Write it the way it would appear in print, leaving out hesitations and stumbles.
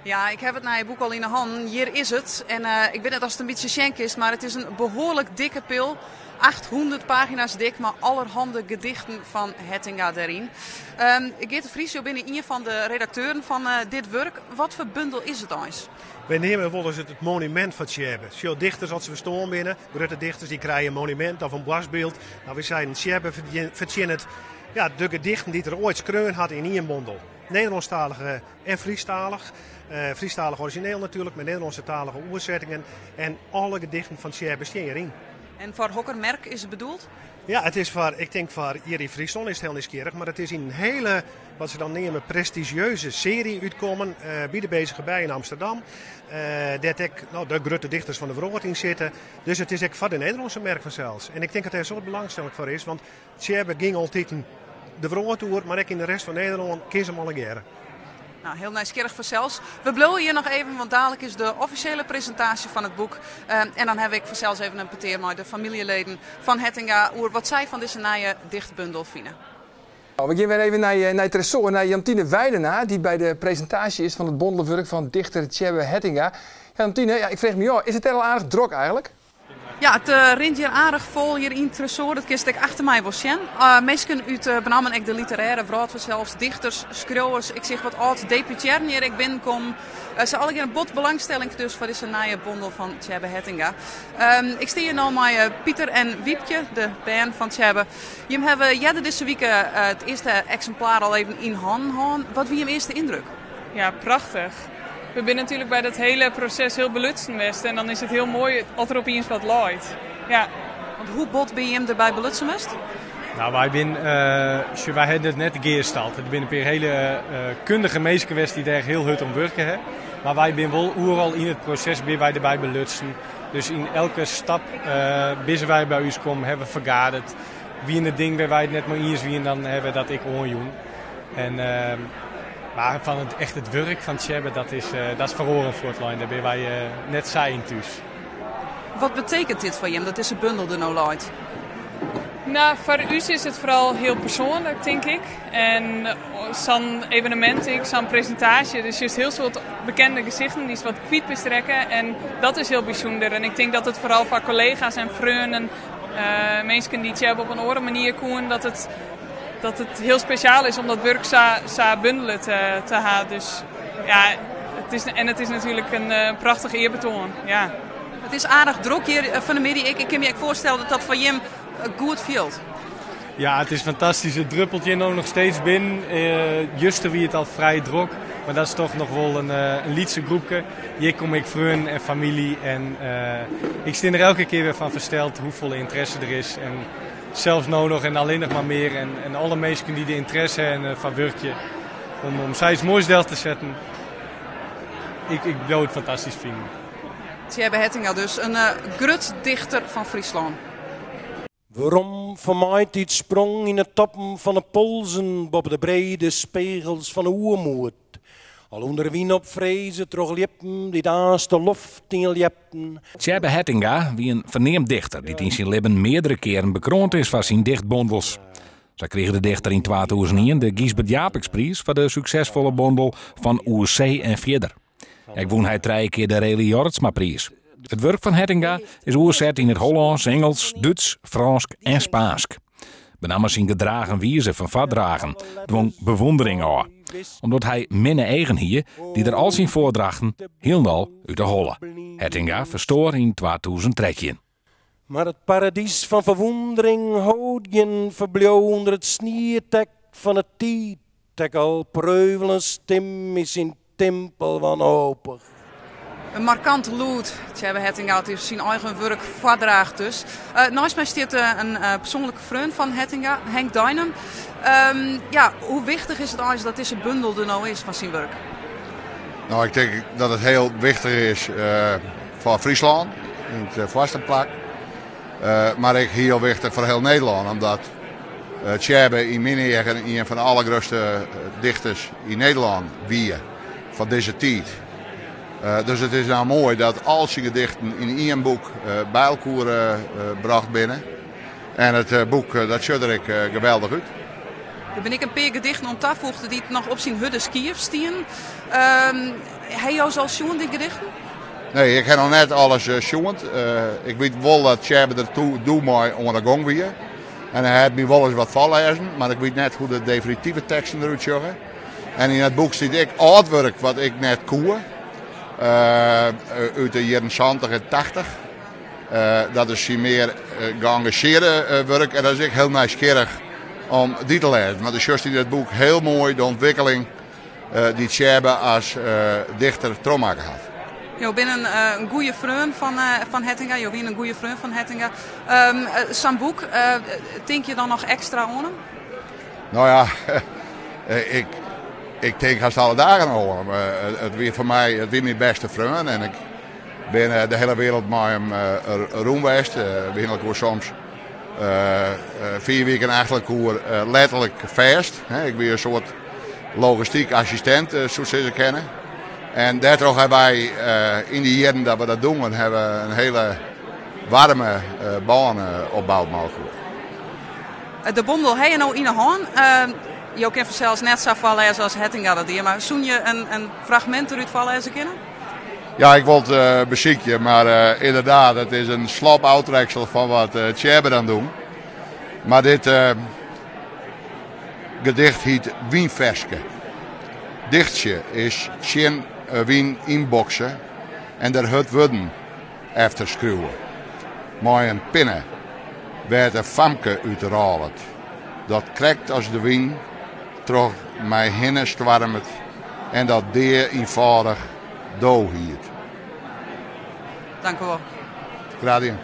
Ja, ik ha it nije boek al yn 'e hannen. Hjir is it. En ik wit net oftst it in bytsje sjen kinst, mar it is in behoarlik dikke pil. 800 pagina's dik mei allerhande gedichten fan Hettinga deryn. Geart de Vries, jo binne ien fan de redakteuren fan dit wurk. Wat foar bundel is it eins? Wy neame wolris it it monumint fan Tsjêbbe. Sjoch, dichters as se ferstoarn binne, grutte dichters, dy krije in monumint of in boarstbyld. No, wy seiden Tsjêbbe fertsjinnet ja, de gedichten dy't er oait skreaun hat yn ien bondel. Nederlânsktalige en Frysktalich. Frysktalich orizjineel natuerlik, mei Nederlânsktalige oersettingen. En alle gedichten fan Tsjêbbe stean hjiryn. En foar hokker merk is it bedoeld? Ja, it is foar, ik tink foar hjir yn Fryslân is it hiel nijsgjirrich, mar it is yn in hele, wat se dan neame, prestizjeuze searje útkommen by de Bezige Bij yn Amsterdam, dêr't ek no, de grutte dichters fan de wrâld yn sitte. Dus it is ek foar de Nederlânske merk fansels. En ik tink dat dêr in soad belangstelling foar is, want Tsjêbbe gyng altiten de wrâld oer, mar ek yn de rest fan Nederlân kinne se him allegearre. No, hiel nijsgjirrich fansels. We bliuwe hjir noch even, want dalik is de offisjele presintaasje fan it boek. En dan hawwe ik fansels even in petear mei de famyljeleden fan Hettinga oer wat sy fan dizze nije dichtbundel fine. We gean wer even nei nei Tresoar, nei Jantine Weidenaar, dy't by de presintaasje is fan it bondelwurk fan dichter Tsjêbbe Hettinga. Jantine, ja, ik freegje my ôf, is it dêr al aardich drok eigentlik? Ja, it rint hjir aardich fol hjir yn Tresoar. Dat kinst ek achter my wol sjen. Minsken út benammen ek de literêre wrâld fansels, dichters, skriuwers. Ik seach wat âld-deputearren hjir ek binnenkommen. Se allegear in bot belangstelling dus foar dizze nije bondel fan Tsjêbbe Hettinga. Ik stean hjir no mei Pieter en Wiepkje, de bern fan Tsjêbbe. Jim hawwe earder dizze wike it earste eksimplaar al even yn hannen hân. Wat wie jim earste yndruk? Ja, prachtich. We binne natuerlik by dat hiele proses hiel belutsen west en dan is it hiel moai as der opiens wat leit. Ja. Want hoe bot binne jim derby belutsen west? No, wy binne, sjoch, wy hawwe it net gearstald. Der binne in pear hiele kundige minsken west dy't dêr hiel hurd oan wurke hawwe. Mar wy binne wol oeral yn it proses binne wy derby belutsen. Dus yn elke stap binne wy by ús kommen, hawwe we fergaderd. Wiene der dingen wêr't wy it net mei iens wiene, dan hawwe we dat ek oanjûn. En, mar fan it, echt it wurk fan Tsjêbbe, dat is, dat is foar oaren fuortlein. Dêr binne wy net sa yn thús. Wat betekent dit foar jim, dat dizze bundel der no leit? No, foar ús is it foaral hiel persoanlik, tink ik. En sa'n evenemint ek, sa'n presintaasje, der sjochst hiel soad bekende gesichten dy'tst wat kwyt bist rekke en dat is hiel bysûnder. En ik tink dat it foaral foar kollega's en freonen, minsken dy't Tsjêbbe op in oare manier koenen, dat it dat it hiel spesjaal is om dat wurk sa, sa bundele te, te ha. Dus ja, it is, en it is natuerlik in eh, prachtich earbetoan. Ja. It is aardich drok hjir eh, fan 'e middei. Ik, ik kin my ek foarstelle dat dat foar jim eh, goed fielt. Ja, it is fantastysk. It druppelt hjir no noch steeds binnen. Uh, juster wie it al frij drok, mar dat is toch noch wol in, in lytse groepke. Hjir komme ek freonen en famylje en uh, ik stean der elke kear wer fan fersteld hoefolle ynteresse der is. En Sels no noch en allinnich mar mear en, en alle minsken dy't de ynteresse hawwe en foar wurkje om, om sayts moais del te setten. Ik, ik bliuw it fantastysk finen. Tsjêbbe Hettinga dus, in uh, grut dichter fan Fryslân. Werom fan maitiid sprong yn 'e toppen fan 'e polzen boppe de brede spegels fan 'e oermoed. Al ûnder wyn op freze troch ljippen dy't aanst de loft yn ljepten. Tsjêbbe Hettinga wie in ferneamd dichter dy't yn syn libben meardere kearen bekroand is foar syn dichtbondels. Sa krige de dichter yn 2001 de Gysbert Japicxpriis foar de suksesfolle bondel Fan oer see en fierder. Ek wûn hy trije kear de Rely Jorritsmapriis. It wurk fan Hettinga is oerset yn it Hollânsk, Ingelsk, Dútsk, Frânsk en Spaansk. Benammen syn gedragen wize fan foardragen dwong bewûndering ôf. Omdat hy minne eagen hie, die er al syn foardrachten hielendal út 'e holle. Hettinga ferstoar yn 2013. Mar it paradys fan ferwûndering hold gjin ferbliuw ûnder it snietek fan 'e tiid, ek al preuvele in stim yn syn timpel wanhopich. In markant lûd. Tsjêbbe Hettinga dy't syn eigen wurk foardraacht dus. Uh, neist my stiet uh, in uh, persoanlike freon fan Hettinga, Henk Deinum. Um, ja, hoe wichtich is it eins dat dizze bundel der no is fan syn wurk? No, ik tink dat it hiel wichtich is foar Fryslân, yn it foarste plak. Mar ek hiel wichtich foar hiel Nederlân, omdat Tsjêbbe yn myn eagen ien fan de allergrutste dichters yn Nederlân wie fan dizze tiid. Dus it is no moai dat al syn gedichten yn ien boek by elkoar brocht binne. En it boek dat sjocht der ek geweldich út. Der binne ek in pear gedichten oan tafoegd dy't noch op syn hurde skiif stienen. Ha jo se al sjoen, dy gedichten? Nee, ik ha noch net alles sjoen. Ik wit wol dat Tsjêbbe der doe mei oan de gong wie. En hy hat my wolris wat foarlêzen, mar ik wit net hoe't de definitive teksten derút sjogge. En yn it boek stiet ek âld wurk wat ik net koe, út de jierren 70 en 80. Dat is syn mear geëngageerde wurk en dat is ek hiel nijsgjirrich om dy te lêzen. Want do sjochst yn it boek hiel moai de ûntwikkeling dy't Tsjêbbe as dichter trochmakke hat. Jo binne in goede freon fan Hettinga, jo wiene in goede freon fan Hettinga. Sa'n boek, tink je dan noch ekstra oan him? No ja, ik tink hast alle dagen oan him. It wie foar my, it wie myn bêste freon en ik bin de hiele wereld mei him rûn west. We hiene elkoar soms 5 wiken achter elkoar letterlik fêst. Ik wie in soart logistyk assistint, soe sizze kinne. En dêrtroch hawwe wy yn de jierren dat we dat doen, hawwe we in hiele waarme bân opboud mei elkoar. De bondel ha je no yn 'e hân. Jo kinne fansels net sa foarlêze as Hettinga dat die, mar soene je in fragmint derút foarlêze kinne? Ja, ik wol it besykje, mar ynderdaad, it is in slop ôftreksel fan wat Tsjêbbe dan doe. Mar dit gedicht hyt Wynferske. Dichtsje is tsjin 'e wyn ynbokse en der hurd wurden efter skriuwe. Mei in pinne wêr't in famke út rôlet, dat krekt as de wyn troch my hinne stoarmet en dat dea ienfâldich do hiet. Dank u wol. Graach dien.